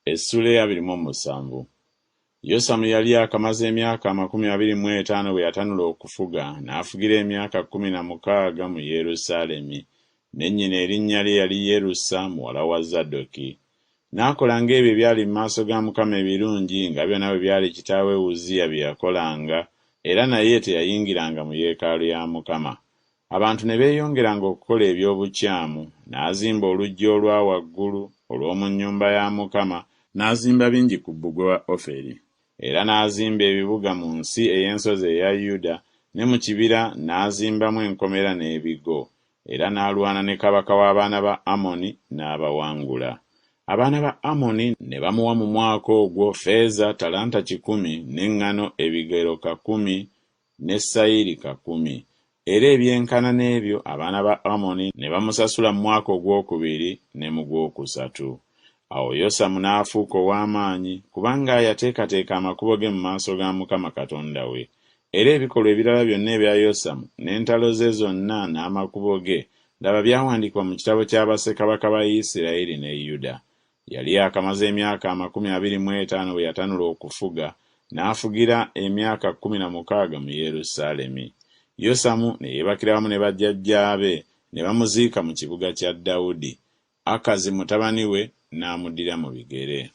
Essuula ey'abiri mu omusanvu. Yosamu yali yaakamaze emyaka 25 bwe yatanula okufuga, n'afugira emyaka 16 mu Yerusaalemi, ne nnyina erinnya lye yali Yerusa muwala wa Zadoki. N'akola ng'ebyo ebyali mu maaso ga Mukama ebirungi, nga byonna bwe byali kitaawe Uzziya bye yakolanga, era naye teyayingiranga mu yeekaalu ya Mukama. Abantu ne beeyongeranga okukola eby'obukyamu, n'azimba oluggi olwa waggulu olw'omu nnyumba ya Mukama, n'azimba bingi ku bbugwe wa Oferi, era n'azimba ebibuga mu nsi ey'ensozi eya Yuda, ne mu kibira n'azimbamu enkomera n'ebigo, era n'alwana ne kabaka w'abaana ba Amoni n'abawangula. Abaana ba Amoni ne bamuwa mu mwaka ogwo ffeeza talanta kikumi n'eŋŋano ebigero kakumi ne sayiri kakumi, era ebyenkana n'ebyo abaana ba Amoni ne bamusasula mu mwaka ogwokubiri ne mu gwokusatu. Awo Yosamu n'afuuka ow'amaanyi, kubanga yateekateeka amakubo ge mu maaso ga Mukama Katonda we. Era ebikolwa ebirala byonna ebya Yosamu, n'entalo ze zonna n'amakubo ge, laba byawandiikibwa mu kitabo kya bassekabaka ba Isirayiri ne Yuda. Yali yaakamaze emyaka 25 bwe yatanula okufuga, n'afugira emyaka 16 mu Yerusaalemi. Yosamu ne yeebakira wamu ne bajjajjaabe, ne bamuziika mu kibuga kya Dawudi. Akazi mutabani we n'amuddira mu bigere.